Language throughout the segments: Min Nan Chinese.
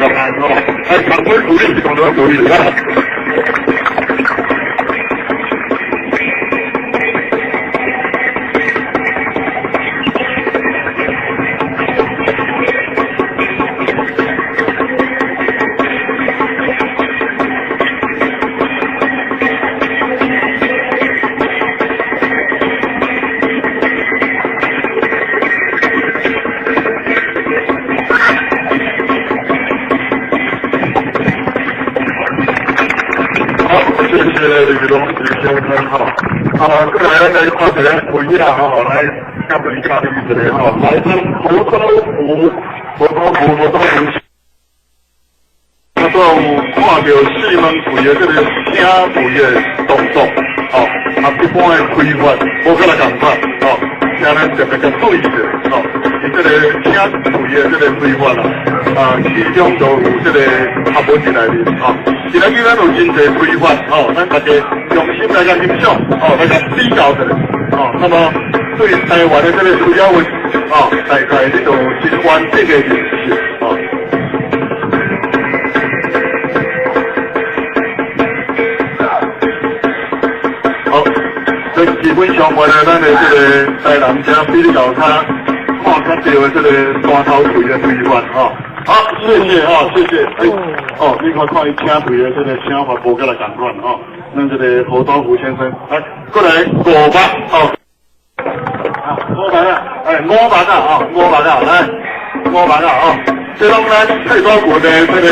較歹吼。哎，掌聲鼓勵，掌聲鼓勵啊！好，謝謝李龍先生哈。啊，過來咱來看一下開啊吼，來甲比較一下吼，來咱何道福，何道福，何道福。我都有看到四門櫃的這個請櫃的動作，吼，啊，一般的開法無佮來仝款，吼，請咱特別共注意者，吼，伊這個請櫃的這個開法啊，啊，其中就有這個學問佇內面，吼。今仔日咱有真濟開法，吼，咱大家用心來共欣賞，吼，來共比較一下，吼，那麼對台灣的這個推仔運，吼，大概你就有真完整的認識，吼。好，這基本上話呢，咱的這個台南這比較較看較著的這個山頭錘的開法，吼。好，謝謝哈，謝謝。哎，哦，你看看伊請錘的這個請法無佮來仝款吼。咱這個何道福先生，來過來500，哦，啊，500啊，哎，500啊，哦，500啊，來，500啊，哦，這攏咱退伍軍的這個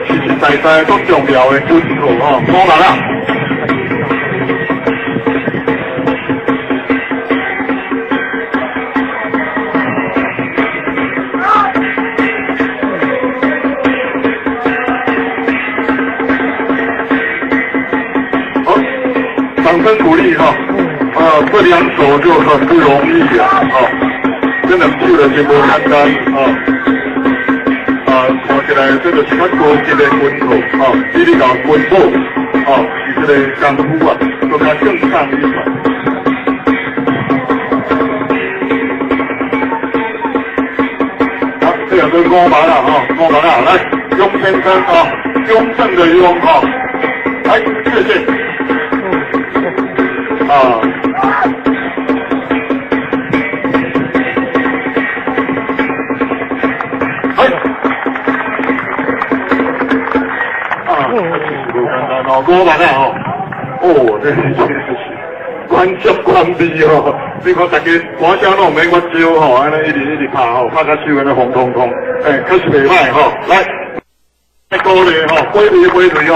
實實在在足重要的軍號吼，500啊。好，掌聲鼓勵哈！啊，這兩手就很不容易啊！啊，這兩手就是無簡單啊！啊，看起來這就是較高級的軍號啊，比你講軍帽啊，是這個功夫啊，閣較更上一層。好，這兩個500啦，哈，500啦，來，雍先生啊，雍正的雍哈，來，謝謝。啊，哎，啊，無簡單哦，5萬啊吼，哦，這是關節關味吼，你看大家趕聲攏毋免我招吼，按呢一直一直拍吼，拍甲手按呢紅彤彤，欸，確實袂歹吼，來，鼓勵吼，火腿火腿吼，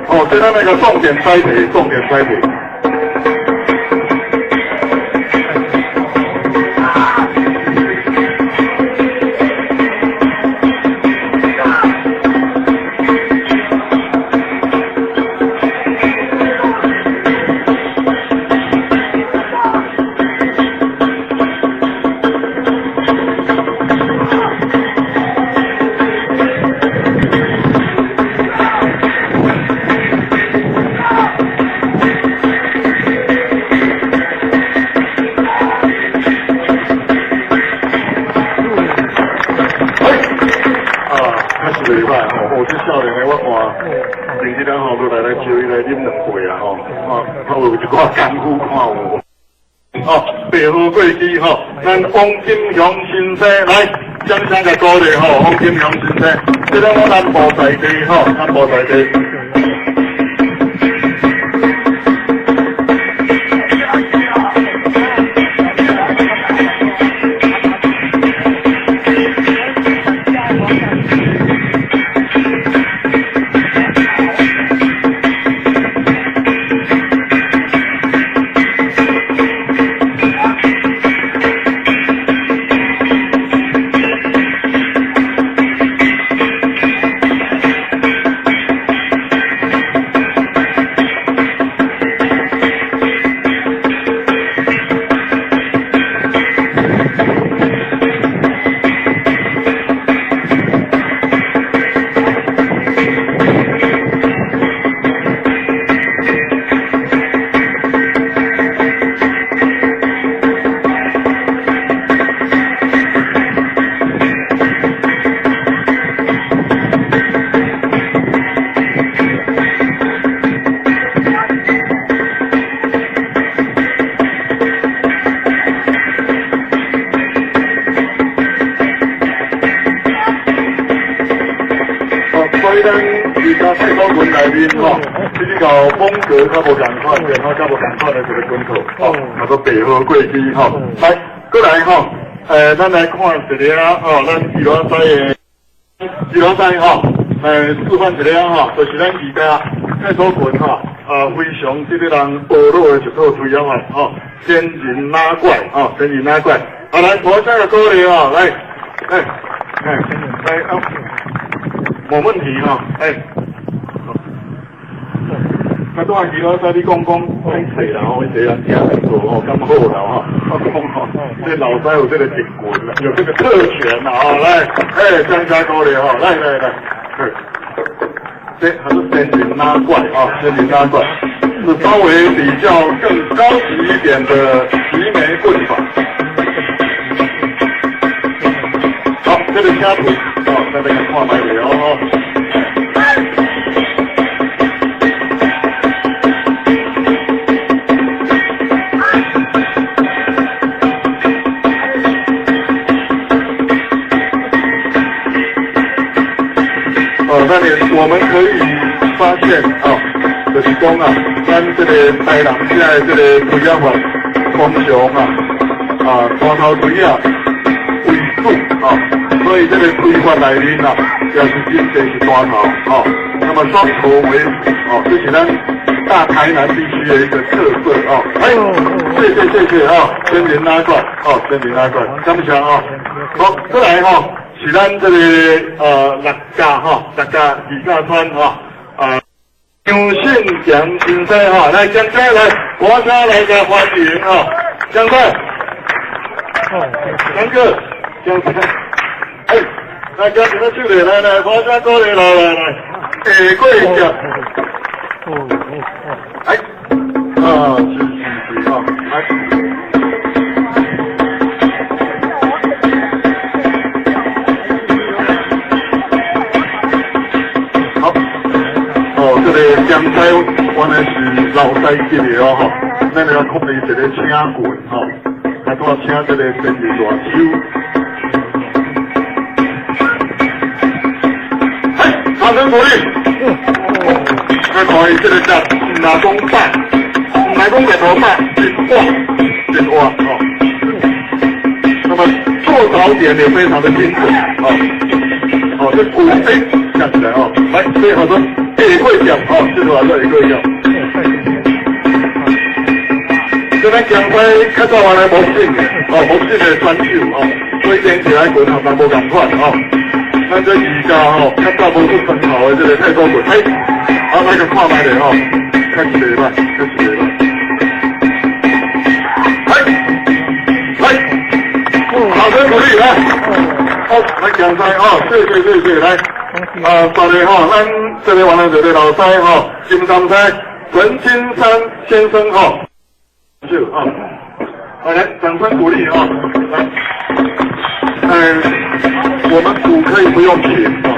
哦，這咱那個重點栽培，重點栽培。啊，確實袂歹吼，哦，這少年的我看，前幾天吼，閣來來招伊來啉兩杯啦吼，啊，他有一寡功夫看有無？哦，白好過去吼，咱王金雄先生來，掌聲共鼓勵吼，王金雄先生，這個我南部在地吼，南部在地。所以咱瑜伽太鼓群內面吼，比較風格較無仝款，然後較無仝款的一個拳套，吼，叫做白鶴過去吼。來，過來吼，咱來看一下吼，咱魚仔西的魚仔西吼，示範一下吼，就是咱瑜伽太鼓群吼，啊，非常這個人學落的一套推仔法吼，仙人拉怪吼，仙人拉怪。好，來，我這個鼓勵吼，來，來，來，來，啊。無問題吼，哎，那拄仔魚老師你講講歹勢啦吼，伊個人聽很多吼，敢好啦吼，我講吼，這老師有這個特權啦，有這個特權啦吼，來，哎，掌聲鼓勵吼，來來來，這還是仙人拉怪啊，仙人拉怪是稍微比較更高級一點的齊眉棍法。好，這個車腿，哦，再來看覓下哦。哦，那你我們可以發現哦，就是講啊，咱這個台南這個這個推仔法，通常啊，啊，大頭推仔為主啊，所以這個推法內面啊，也是真濟是大頭哦，那麼雙頭為主哦，這是咱大台南地區的一個特色哦。哎，謝謝謝謝啊，仙人拉怪哦，仙人拉怪，感謝啊。好，過來吼。是咱這個六甲吼，六甲二甲村吼，啊，張信祥先生吼，來江仔來，我先來個歡迎吼，江仔，江哥，江仔，哎，來江仔手來來來，我先過來來來來，下過節，哎，啊，是是是吼，來。這個江西原來是老師級的哦吼，咱來控伊一個請棍吼，來拄仔請這個仙人大手。哎，掌聲鼓勵。來看伊這個只，毋若講百，毋若講日頭百，真活，真活吼。那麼做導點也非常的精準哦。哦，這鼓哎，站起來哦，來，最好說。下過節哦，這個話說下過節。這咱江西較早原來無姓的，哦，無姓的選手哦，所以練起來拳合人無仝款哦。咱這瑜伽吼，較早無出拳頭的這個太鼓拳，哎，啊，來個看覓咧吼，確實袂歹，確實袂歹。來，來，掌聲鼓勵來，好，來江西哦，謝謝謝謝來。啊，大家吼，咱這個原來這個老師吼，金山師陳金山先生吼，是啊，來來，掌聲鼓勵啊，來，嗯，我們鼓可以不用停啊。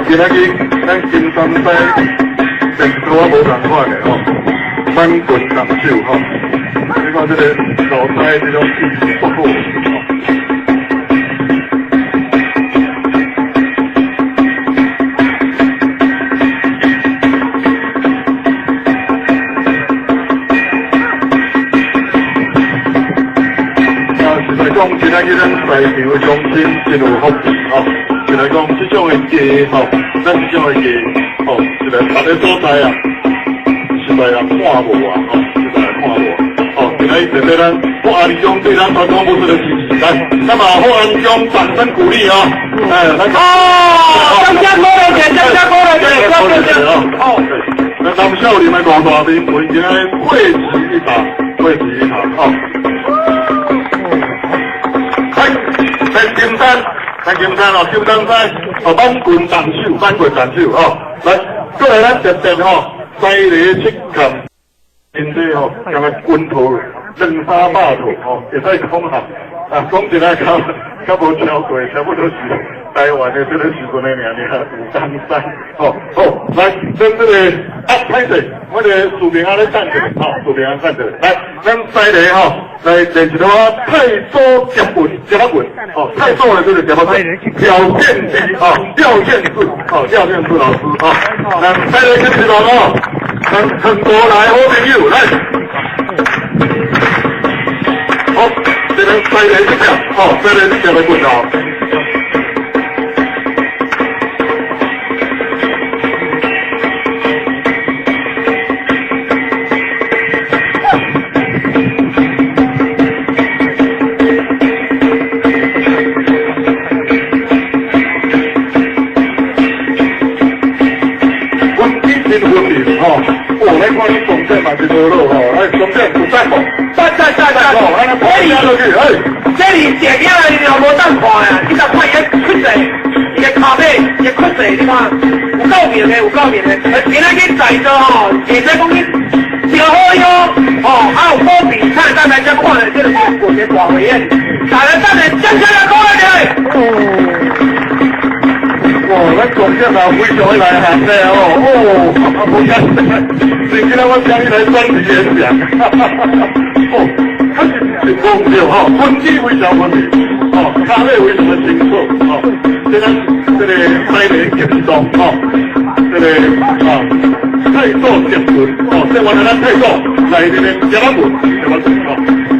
今仔日咱金山西练多我無仝款的吼，滿拳動手吼，你看這個老師這種技術足好。啊，實在講，今仔日咱在場的鄉親真有福氣吼。就來講，這種的藝吼，咱這種的藝吼，實在別個所在啊，實在也看無啊，吼，實在也看無。吼，今日特別咱福安鄉對咱傳統武術的支持，來，那麼福安鄉掌聲鼓勵啊！哎，來，哦，掌聲鼓勵者，掌聲鼓勵者，掌聲鼓勵。哦，那南少林的五大名拳今日匯集一堂，匯集一堂，哦。來，來金山。來金山哦，金山西哦，挽拳動手，挽拳動手哦，來，過來咱特別吼，西犁七坎，真濟吼，將個拳套兩三百套吼，會使講哈，啊，講一下較較無超過，差不多是台灣的這個時陣的爾爾，武當山，哦，好，來，咱這個啊，歹勢，我這個視頻仔咧等一下，吼，視頻仔等一下，來，咱再來吼，來練一個太祖接棍，接仔棍，哦，太祖的這個接仔棍，廖建志，哦，廖建志，哦，廖建志老師，哦，咱再來開始咯，咱陳國來好朋友來，好，這邊再來這個，哦，再來這個來棍哦。吼，哦，來看你動作嘛是無落吼，來動作有讚無？讚讚讚讚！哦，按呢跑落去，哎，這是電影啊，你若無當看啊，你若看伊个出勢，伊个跤尾，伊个出勢，你看有夠明的，有夠明的。今仔日在座吼，會使講你真好喲，吼，啊有好比賽，咱來遮看的這個過一個大會演，大家等下掌聲來鼓勵一下。哇，咱公仔嘛非常的內行的哦，哦，無簡單，所以今仔我請你來專題演講，哈哈哈哈，哦，確實是講對吼，分子非常分明，哦，跤尾非常的清楚，哦，這咱這個西門激動，哦，這個啊太祖接棍，哦，這原來咱太祖來這邊接仔棍，接仔棍，哦，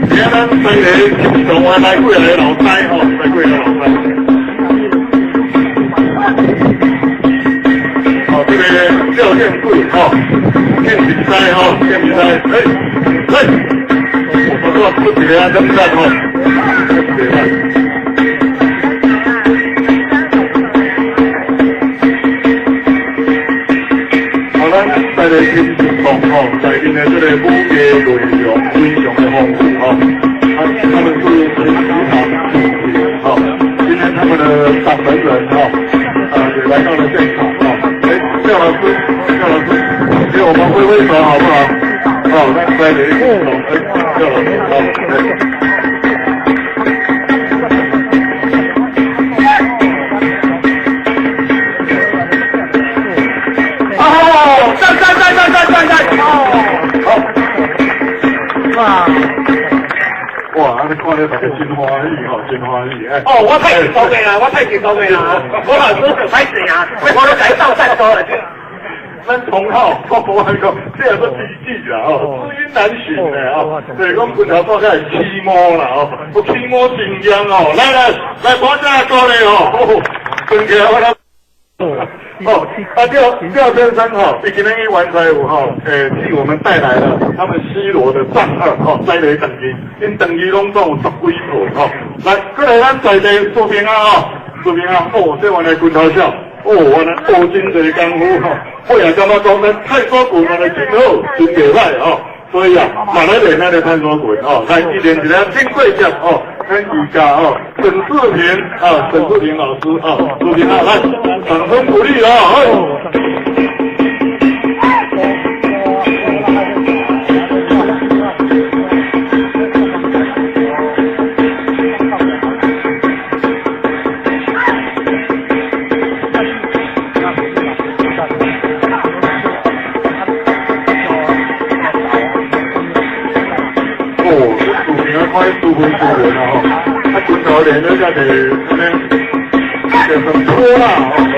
而咱西門激動啊，來幾個老師，哦，來幾個老師。哦，這個廖建貴吼，練比賽吼，練比賽，哎，哎，我說出一個啊，點讚吼，出一個。好，咱再來聽行動吼，在𪜶的這個武藝內容非常的豐富吼，他們是陳其堂主持吼，今天他們的掌門人吼，啊也來到了現場吼。哎，廖老師，廖老師，給我們揮揮手好不好？好，來來來，哎，廖老師，好，來。哦，讚讚讚讚讚讚讚，哦，好，哇，哇，按呢看咧，大家真歡喜吼，真歡喜哎。哦，我太激動的啦，我太激動的啦，我老師很歹勢啊，我都來到讚多了。咱同好，我無講，這也說知己啦吼，知音難尋的吼，對，講拳頭大概會起毛啦吼，有起毛真嚴哦，來來來，我這過來吼，轉起來我來。哦，啊廖廖先生吼，伊今日去完賽有吼，替我們帶來了他們西羅的丈二吼，栽雷等於，𪜶等於攏總有十幾歲吼，來，過來咱在地視頻啊吼，視頻啊，哦，這原來拳頭痟。哦，原來學真濟功夫吼，我也感覺講咱泰山拳原來真好，真袂歹吼。所以啊，嘛來練咱的泰山拳吼，來一練一個金貴將吼，咱瑜伽吼，沈志平啊，沈志平老師啊，志平啊，來，掌聲鼓勵啊！哦，志平啊，看伊舒服舒服啦吼，啊，拳頭練了才是按呢，就算粗啦吼。